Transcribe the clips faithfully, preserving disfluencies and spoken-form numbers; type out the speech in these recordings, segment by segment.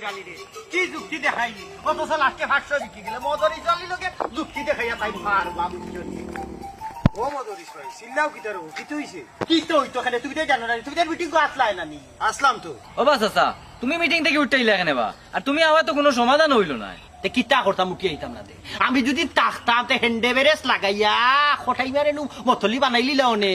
জানি রে, কি যুক্তি দেখাইলি? অথচ লাস্টে পাঁচশো বিক্রি গেলে মদরিছ আলীর লগে যুক্তি দেখাইয়া তাই পারবা, বুঝছো নি? ও মদরিছ ভাই, চিল্লাও কিতার ও? কিতা অইছে? কিতা অইতো কেনে? তুমি তো জানো না, তুমি তো মিটিং কো আসলায় না নি? আসলাম তো। ও বা চাচা, তুমি মিটিং থাকি উঠতে আইলা কেনে বা? আর তুমি আওয়ায় তো কুনু সমাধান অইলো না। তে কিতা করতাম, উঠি আইতাম না দে। আমি যুদি থাকতাম, তে হ্যান্ড ব্রেক লাগাইয়া খটাই মারে নু মতল্লি বানাইলিলা অনে।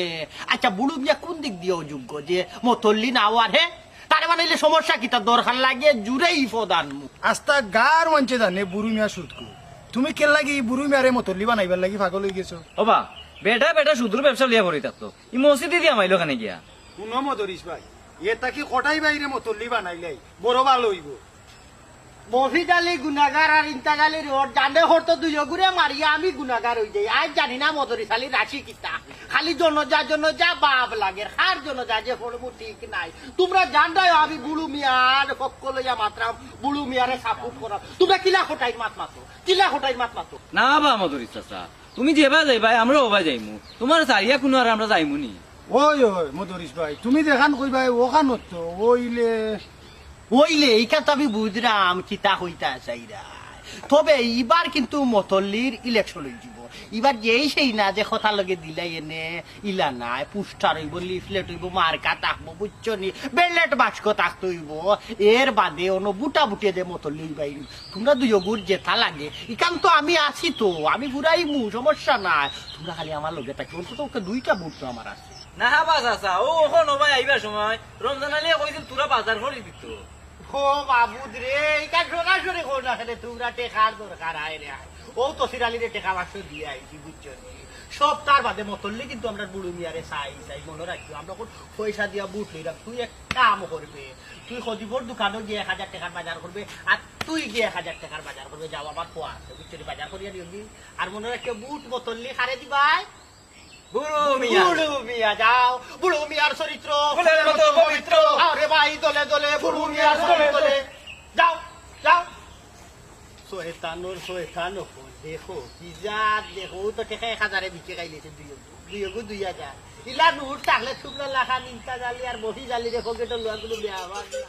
আচ্ছা, বুরু মিয়া কুন দিক দিয়া অযোগ্য যে মতল্লি না অওয়ার, হে? তারে বানাইলে সমস্যা কিতা? দরকার লাগে জুরেই প্রধান মু। আস্তা গাঁওর মানষে জানে বুরু মিয়া সুদখুর। তুমি কেল্লাগি বুরু মিয়ারে মতল্লি বানাইবার লাগি পাগল অইগেছো? ও বা, বেটা বেটা সুদর ব্যবসা লইয়া পড়ি থাকতো। ই মসজিদে দিয়া মাইলো কেনে গিয়া? হুনো মদরিছ ভাই, এ থাকি খটাই ভাইরে মতল্লি বানাইলাই বড় ভালা অইবো। মফিজ আলী গুনাগার আর ইন্তাজ আলী রড জানে হরতো দুইওগুরে মারিয়া আমি গুনাগার অই যাই। আইজ জানি না মদরিছ আলীর রাশি কিতা। খালি জনজা জনজা বাপ লাগের, কার জনজা যে পড়মু ঠিক নাই। তুমরা জানরায় আমি বুরু মিয়ার পক্ষ লইয়া মাতরাম, বুরু মিয়ারে সাপোর্ট করাম। তুমরা কিলা খটাইর মাত মাতো, কিলা খটাইর মাত মাতো। না বা মদরিছ চাচা, তুমি যেবায় যাইবায় আমরাও অবায় যাইমু। তুমারে ছাড়িয়া কুনু আর আমরা যাইমু নি? ওই, ওই, মদরিছ ভাই, তুমি যেখান কইবায় অখান তো অইলে। অইলে, ইখান তো আমি বুঝরাম কিতা কইতা চাইরায়। তবে ইবার কিন্তু মতল্লির ইলেকশন অইযিবো। ইবার যেই সেই না যে কথার লগে দিলাই এনে, ইলা নায়, পোস্টার অইবো, লিফলেট অইবো, মার্কা থাকবো, বুঝছো নি? ব্যালট বাক্স থাকতো অইবো। এর বাদে অনো বুটাবুটি দে মতল্লি অইবায়। তুমরা দুইওগুর যেতা লাগে, ইখান তো আমি আছি তো, আমি ফুরাইমু, সমস্যা নাই। তুমরা খালি আমার লগে থাকিও, অন্তত পক্ষে দুইটা ভোট তো আমার আছে। না বা চাচা, ও অখন অবায় আইবার সময় রমজান আলীয়ে কইছিল তোরা বাজার করি দিতো। ও মাবুদ রে, ইটা সরাসরি কও না কেনে, তুমরা টেকার দরকার আয় রে আয়। ও তসির আলীরে টেকা পাঁচশো দিয়া আইছি, বুঝছো নি? সপ্তাহর বাদে মতল্লি কিন্তু আমরার বুরু মিয়ারে চাই, চাই, মনো রাখিও, আমরা অখন পয়সা দিয়া ভোট লইরাম। তুই এক কাম করবে, তুই খদিবর দোকানো গিয়া এক হাজার টেকার বাজার করবে, আর তুই গিয়া এক হাজার টেকার বাজার করবে। যাও, আমার পোয়া আছে, বুঝছো নি? বাজার করিয়া দিও নি। আর মনো রাখিও, ভোট মতল্লি কারে দিবায়? বুরু মিয়া। বুরু মিয়া, যাও। বুরু মিয়ার চরিত্র ফুলের মতো পবিত্র। আরে ভাই, দলে দলে বুরু মিয়ার দলে দলে। যাও, যাও। শয়তানর শয়তান অকল, দেখো, কি জাত, দেখো, ও তো টেকা এক হাজারে বিকে খাইলিছে, দুইওগু, দুইওগু দুই হাজার। ইলা নোট থাকলে তুমরা লাখান ইন্তাজ আলী আর মফিজ আলীরে পকেটো লওয়া কুনু বেয়াপার না।